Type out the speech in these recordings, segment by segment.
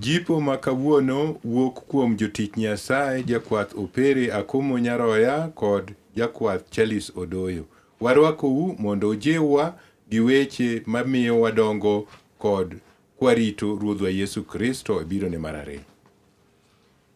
Jipo ma kawuono wuok kuom jotich Nyasaye Jakwath Opere Akumu Nyaroya kod Jakwath Charles Odoyo. Warwakou mondo ujiwwa gi weche mamiyo wadongo kod kwarito Ruodhwa Yesu Kristo e birone mar ariyo.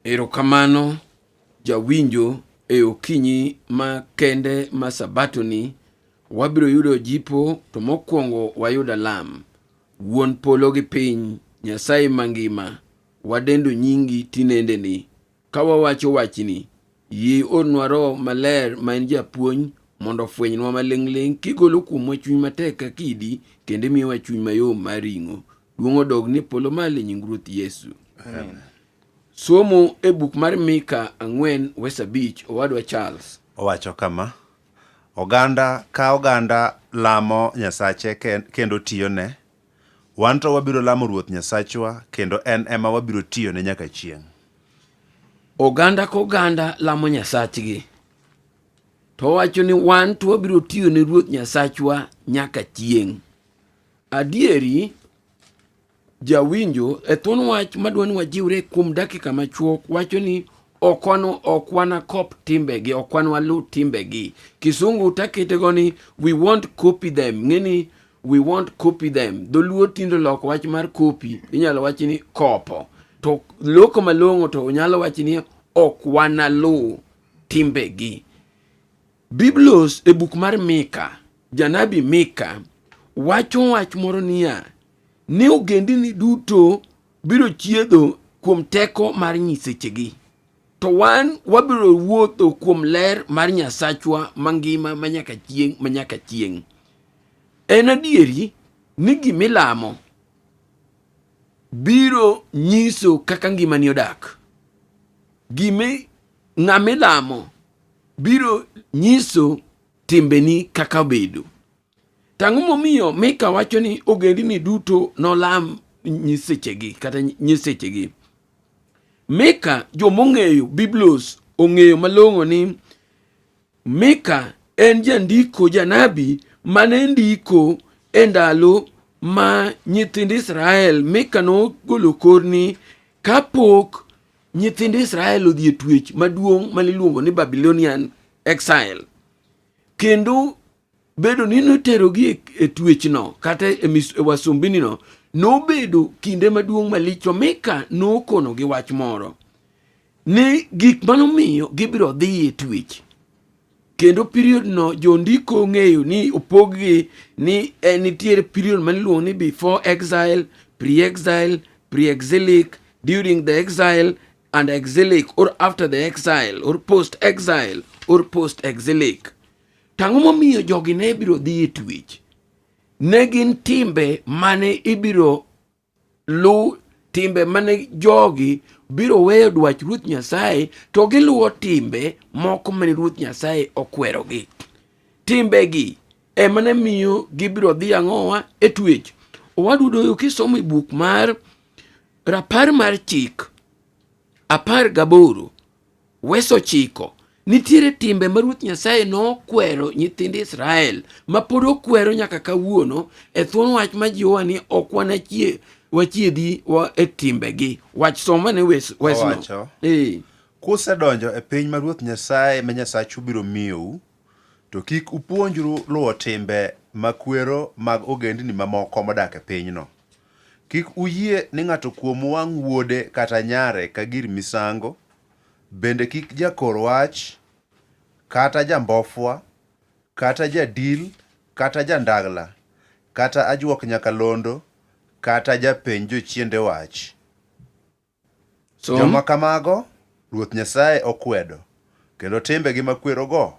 Erokamano jawinjo e okinyi ma kende ma sabatoni wabiro yudo jipo to mokwongo wayud alam. Wuon polo gi piny, Nyasaye mangima, wadendo nyingi tinendeni. Ka wawacho wachni, yie iornwa Roho Maler ma en japuonj mondo ofwenynwa maling'ling' kigolo kuomwa chuny matek ka kidi kendo imiyowa chuny mayom mar ring'o. Duong' odog ni polo malo e nying Ruoth Yesu. Amen. Somo e buk mar Mika 4 wes 5 owadwa Charles. Owacho kama, Oganda ka oganda lamo Nyasache kendo tiyone, wan to wabiro lamo Ruoth Nyasachwa kendo en ema wabiro tiyone nyaka chieng'. Oganda ka oganda lamo Nyasachgi. To owacho ni wan to wabiro tiyo ne Ruoth Nyasachwa nyaka chieng'. Adieri Jawinjo, e thuon wach madwa ni wajiwre kuom dakika machuok wacho ni ok wan ok wanakop timbegi, ok wan waluw timbegi. Kisungu taketego ni we won't copy them. Ng'eni we won't copy them. Dholuo tinde oloko wach mar copy, inyalo wach ni kopo. To loko malong'o to nyalo wach ni ok wanaluw timbegi. Biblos e buk mar Mika, janabi Mika wacho wach moro niya, ni ogendini duto biro chiedho kuom teko mar nyisechegi, to wan wabiro wuotho kuom ler mar Nyasachwa mangima manyaka chieng' manyaka chieng'. En adieri ni gimilamo biro nyiso kaka ngimani odak. Gimi ng'amilamo biro nyiso timbeni kaka obedo. To ang'o momiyo Mika wacho ni ogendini duto nolam nyisechegi kata nyisechegi? Mika jomong'eyo Biblos ong'eyo malong'o ni Mika en jandiko janabi mane ndiko e ndalo ma nyithind Israel. Mika nogolo kor ni kapok nyithind Israel odhi e twech maduong' mane iluongo ni Babylonian exile kendo bedo ni noterogi e, e twechno kata e, e wasumbinino nobedo kinde maduong' malich to Mika nokonogi wach moro ni gik manomiyo gibiro dhi e twech kendo period no jondiko ong'eyo ni opoggi ni en nitiere period ma iluongo ni before exile, pre-exile, pre-exilic, during the exile and exilic or after the exile or post exile or post exilic. To ang'o momiyo jogi ne biro dhi e twech? Ne gin timbe mane ibiro luw, timbe mane jogi biro weyo dwach Ruoth Nyasaye to giluwo timbe moko mane Ruoth Nyasaye okwerogi. Timbegi ema ne miyo gibiro dhi ang'owa e twech. Owadu Doyo kisomo e buk mar Rapar mar Chik 18 wes 9 nitiere timbe ma Ruoth Nyasaye nokwero nyithind Israel ma pod okwero nyaka kawuono e thuon wach ma jiwowa ni ok wanachie wachiedhi wa e timbegi. Wach somane wes wesno. Owacho, Kusedonjo e piny ma Ruoth Nyasaye ma Nyasachu biro miyou, to kik upuonjru luwo timbe makwero mag ogendni mamoko modak e pinyno. Kik uyie ni ng'ato kuomu wang' wuode kata nyare ka gir misango, bende kik jakor wach, kata jambofwa, kata jadil, kata jandagla, kata ajuok nyakalondo, kata japenj jochiende wach. Som. Joma kamago Ruoth Nyasaye okwedo, kendo timbegi makwerogo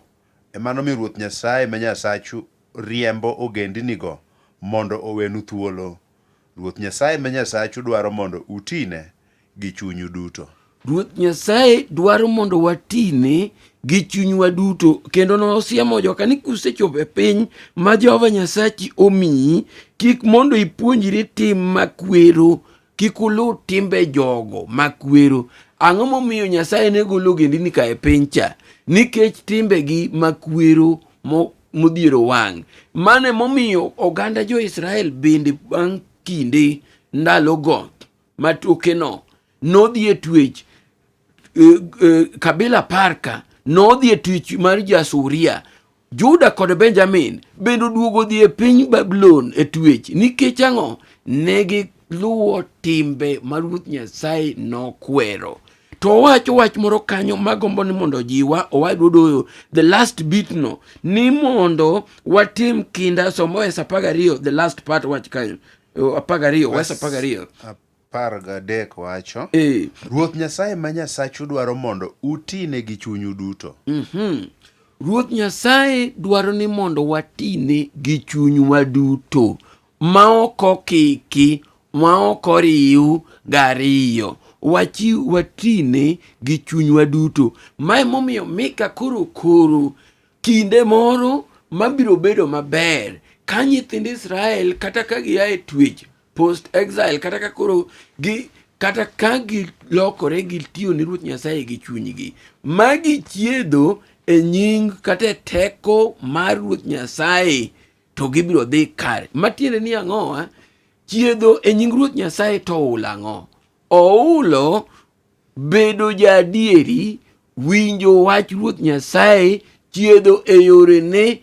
ema nomiyo Ruoth Nyasaye ma Nyasachu riembo ogendinigo mondo owenu thuolo. Ruoth Nyasaye ma Nyasachu dwaro mondo utine gi chunyu duto. Ruoth Nyasaye dwaro mondo watine gi chunywa duto kendo nosiemo joka ni kusechopo e piny ma Jehova Nyasachi omiyi kik mondo ipuonjri tim makwero kik uluw timbe jogo makwero. Ang'o momiyo Nyasaye ne golo ogendini ka e piny cha? Nikech timbegi makwero modhiero wang'. Mano emomiyo oganda jo-Israel bende bang' kinde ndalogo matokeno nodhi e twech kabila parka nodhi e twech mar Jasuria. Juda kod Benjamin bende oduogo dhi e piny Babulon e twech nikech ang'o? Ne giluwo timbe ma Ruoth Nyasaye nokwero. To owacho wach moro kanyo magombo ni mondo ojiwa owadwa Odoyo the last bit no ni mondo watim kinda somo wes 12 the last part wach kanyo 12 wes 12 13 wacho Ruoth Nyasaye ma Nyasachu dwaro mondo utine gi chunyu duto. Ruoth Nyasaye dwaro ni mondo watine gi chunywa duto ma ok okiki, ma ok oriw gariyo. Wachiw watine gi chunywa duto. Mae momiyo Mika koro koro kinde moro mabiro bedo maber ka nyithind Israel kata ka gia e twech post exile kata ka koro gi kata ka gilokore gitiyo ne Ruoth Nyasaye gi chunygi ma gichiedho e nying kata e teko mar Ruoth Nyasaye to gibiro dhi kare. Matiende ni ang'owa? Chiedho e nying Ruoth Nyasaye to oulo ang'o? Oulo bedo jaadieri, winjo wach Ruoth Nyasaye, chiedho e yorene,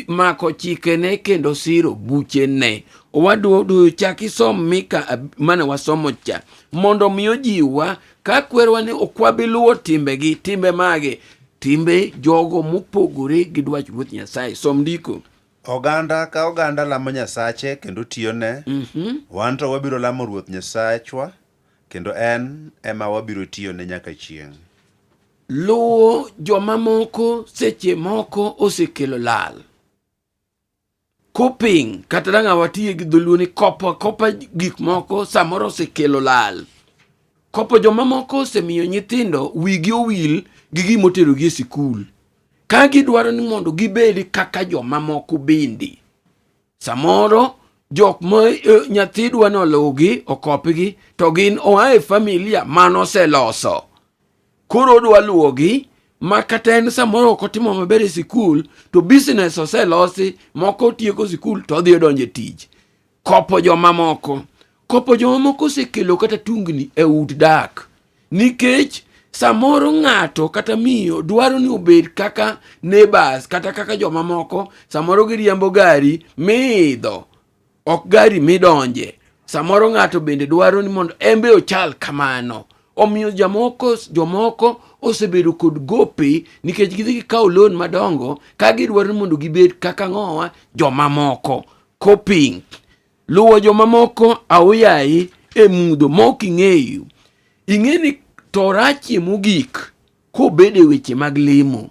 mako chikene kendo siro buchene. Owadwa chak isom Mika mane wasomo cha mondo mi ojiwwa ka kwerwa ni ok wabi luwo timbegi, timbe mage? Timbe jogo mopogore gi dwach Ruoth Nyasaye. Som ndiko. Oganda ka oganda lamo Nyasache kendo tiyone. Wan to wabiro lamo Ruoth Nyasachwa kendo en ema wabiro tiyone nyaka chieng'. Luwo jomamoko seche moko osekelo lal. Copying kata dang' watiye gi dholuo ni kopo kopa gik moko samoro osekelo lal. Kopo jomamoko osemiyo nyithindo wigi owil gi gima oterogi e sikul. Ka gidwaro ni mondo gibed kaka jomamoko bende. Samoro jok ma nyathi dwa ni oluwgi okopgi to gin oa e familia manoseloso. Koro odwa luwogi ma kata en samoro ok otimo maber e sikul to business oselosi moko otieko sikul to odhi odonjo e tich. Kopo jomamoko. Kopo jomamoko osekelo kata tungni e ut dak nikech samoro ng'ato kata miyo dwaro ni obed kaka neighbors kata kaka jomamoko samoro giriembo gari miidho ok gari midonje samoro ng'ato bende dwaro ni mondo en be ochal kamano omiyo jomoko jomoko osebedo kod gope nikech gidhi gikawo loan madongo ka gidwaro ni mondo gibed kaka ng'owa jomamoko copying luwo jomamoko aoyayi e mudho mok ing'eyo ing'e ni to rachie mogik kobedo e weche mag lemo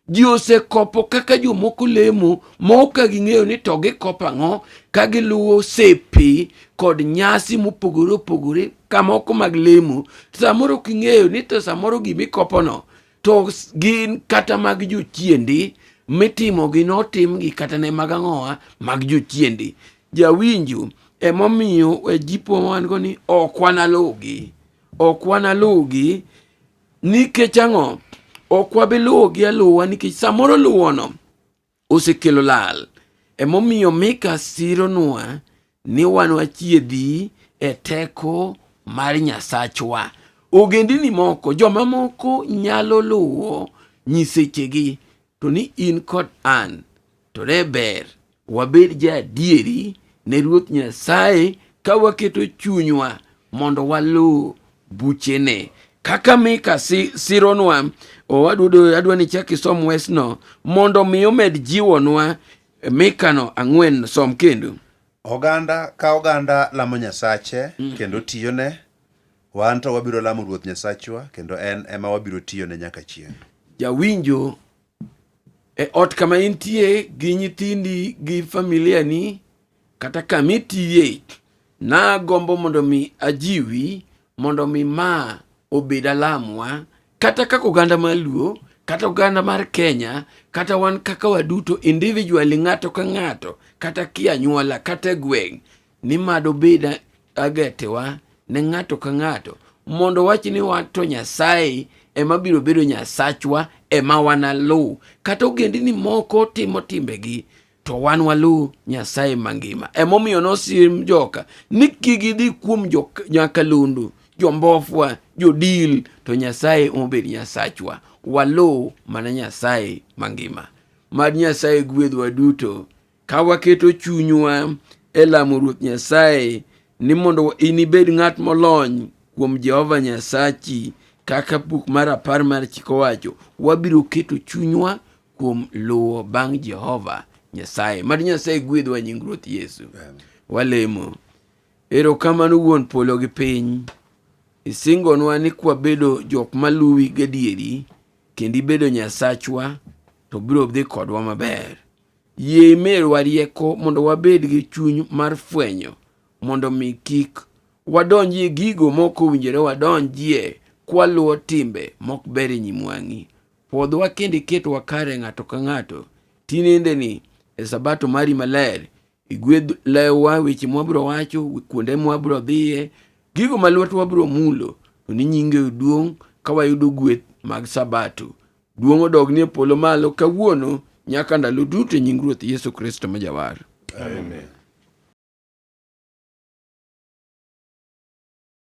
ji osekopo kaka jomoko lemo mok ka ging'eyo ni to gikopo ang'o ka giluwo sepe kod nyasi mopogore opogore kamoko mag lemo samoro ok ing'eyo ni to samoro gimikopono to gin kata mag jochiende mitimogi notimgi kata ne mag ang'owa mag jochiende jawinjo emomiyo e jipo wan go ni ok wanaluwgi ok wanaluwgi nikech ang'o ok wabi luwogi aluwa nikech samoro luwono osekelo lal. Emomiyo Mika sironwa ni wan wachiedhi e teko mar Nyasachwa. Ogendini moko, jomamoko nyalo luwo nyisechegi, to ni in kod an to ne ber wabed jaadieri ne Ruoth Nyasaye ka waketo chunywa mondo waluw buchene. Kaka Mika si, sironwa, owadwa adwa ni chak isom wesno mondo mi omed jiwonwa Mikano ang'wen som kendo. Oganda ka oganda lamo Nyasache kendo tiyone, wan to wabiro lamo Ruoth Nyasachwa kendo en ema wabiro tiyone nyaka chieng'. Jawinjo e ot kama intie gi nyithindi gi familia ni kata kama itiye nagombo mondo mi ajiwi mondo mi ma obed alamwa kata kaka oganda mar Luo kata oganda mar Kenya kata wan kaka waduto individually ng'ato ka ng'ato kata kianyuola kata e gweng' ni mad obed agetewa ne ng'ato ka ng'ato mondo wach ni wan to Nyasaye ema biro bedo Nyasachwa ema wanaluw. Kata ogendini moko timo timbegi. To wan waluw Nyasaye mangima. Emomiyo nosim joka ni kik gidhi kuom nyakalondo, jombofwa, jodil, to Nyasaye omobed Nyasachwa. Waluw mana Nyasaye mangima. Mad Nyasaye gwedhwa duto ka waketo chunywa e lamo Ruoth Nyasaye ni mondo inibed ng'at molony kuom Jehova Nyasachi kaka buk mar apar mar chik owacho, wabiro keto chunywa kuom luwo bang' Jehova Nyasaye. Mad Nyasaye gwedhwa nying Ruoth Yesu. Walemo. Erokamano Wuon polo gi piny. Isingonwa ni kwabedo jok maluwi gadieri kendo ibedo Nyasachwa to biro dhi kodwa maber. Yie imerwa rieko mondo wabed gi chuny mar fwenyo mondo mi kik wadonjie gigo mok owinjore wadonjie kwaluwo timbe mok ber e nyim wang'i. Pwodhwa kendo iketwa kare ng'ato ka ng'ato tinendeni e sabato mari maler. Igwedh lewwa, weche mwabiro wacho, kuonde mwabiro dhiye, gigo ma lwetwa biro mulo, to ni nyinge duong' ka wayudo gweth mag sabato. Duong' odog ni e polo malo kawuono nyaka ndalo duto e nying Ruoth Yesu Kristo ma Jawar. Amen.